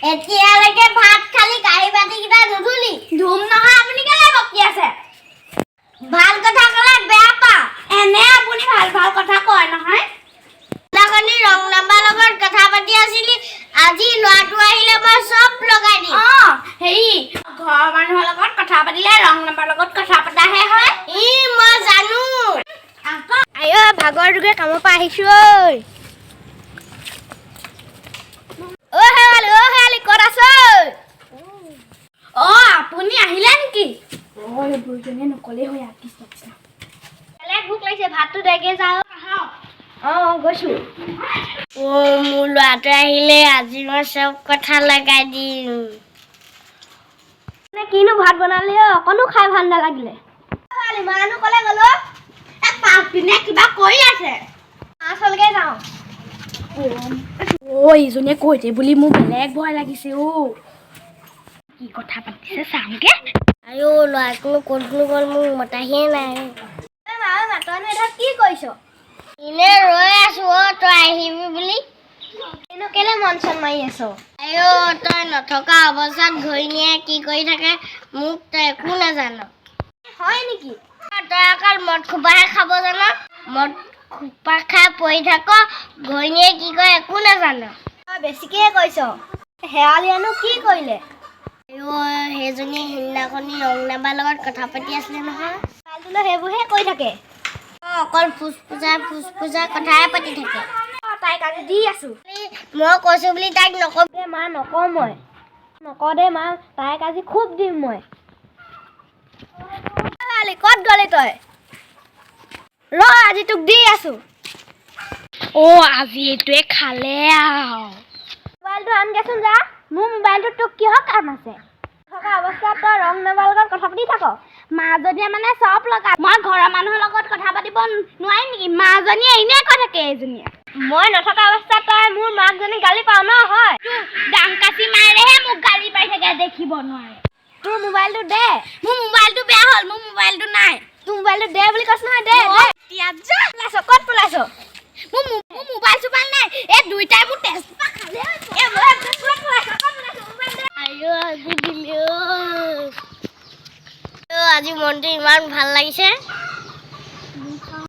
এতিয়ালৈকে ভাত খালি, কাঁহী বাতিকেইটা নুধুলি? ধুম নহয়, আপুনি কেলে বকি আছে? ভাল কথা ক'লে বেয়া পাওঁ। এনে আপুনি ভাল ভাল কথা কয় নহয়। সেইদিনাখনি ৰং নাম্বাৰ লগত কথা পাতি আছিলি, আজি ল'ৰাটো আহিলে মই চব লগাই দিম। অ হেৰি, ঘৰৰ মানুহৰ লগত কথা পাতিলে ৰং নাম্বাৰ লগত কথা পতাহে হয়। ই মই জানো। আকৌ। আইঅ, ভাগৰ দুগে কামৰ পৰা আহিছো। ঐ অ শেৱালি, অ শেৱালি, ক'ত আছ? অ, আপুনি আহিলে নেকি? অ, এই বুঢ়ীজনীয়ে নকলেই হয়। কৃষ্ণ কৃষ্ণ। বেলেগ ভোক লাগিছে, ভাতটো দেগে যাওঁ। অ গৈছো। অ, মোৰ ল'ৰাটো আহিলে আজি মই চব কথা লগাই দিম। কিনো ভাত বনালি অ, অকণো খাই ভাল নালাগিলে। মানো ক'লে গ'ল? এ পাছপিনে কিবা কৰি আছে। আচলকে যাওঁ। অ, এইজনীয়ে কৈছে বুলি মোৰ বেলেগ ভয় লাগিছে। অ, কি কথা পাতিছে চাওঁগে। আইঅ, ল'ৰাটোনো ক'তনো গ'ল? মোক মতাহিয়ে নাই। তইনো এতিয়া কি কৰিছ? এনে ৰৈ আছো অ, তই আহিবি বুলি। এনো কেলে মন চন মাৰি আছ? আইঅ, তই নথকা অৱস্থাত ঘৈণীয়ে কি কৰি থাকে মোক তই একো নাজান। হয় নেকি? তই অকল মদ খোপাহে খাব জান। মদ খোপা খাই পৰি থাক, ঘৈণীয়ে কি কৰে একো নাজান। তই বেছিকেহে কৈছ। শেৱালিয়েনো কি কৰিলে? আইঅ, সেইজনী সেইদিনাখনি ৰং নাম্বাৰ লগত কথা পাতি আছিলে নহয়। মোবাইলটোলৈ সেইবোৰহে কৰি থাকে। অ, অকল ফুচ ফুচাই ফুচ ফুচাই কথাহে পাতি থাকে। অ, তাইক আজি দি আছো। মই কৈছো বুলি তাইক নকবি। দে মা, নকওঁ মই, নকওঁ দে মা। তাইক আজি খুব দিম মই। শেৱালি, ক'ত গ'লি তই? ৰ, আজি তোক দি আছো। অ, আজি এইটোৱে খালে আৰু। মোবাইলটো আনগেচোন যা। মোৰ মোবাইলটো তোক কিহৰ কাম আছে? থকা অৱস্থাত তই ৰং নাম্বাৰ লগত কথা পাতি থাক। মাজনীয়ে মানে চব লগা। মই ঘৰৰ মানুহৰ লগত কথা পাতিব নোৱাৰিম নেকি? মাজনীয়ে এনেই কৈ থাকে এইজনীয়ে। মই নথকা অৱস্থাত তই মোৰ মাকজনী গালি পাৱ ন? হয়, ডাং কাচি মাৰেহে মোক গালি পাৰি থাকে, দেখিব নোৱাৰে। তোৰ মোবাইলটো দে। মোৰ মোবাইলটো বেয়া হ'ল, মোৰ মোবাইলটো নাই। তোৰ মোবাইলটো দে বুলি কৈছ নহয়, দে দে। পলাইছ, ক'ত পলাইছ? মোৰ মোবাইল চোবাইল নাই। এই দুই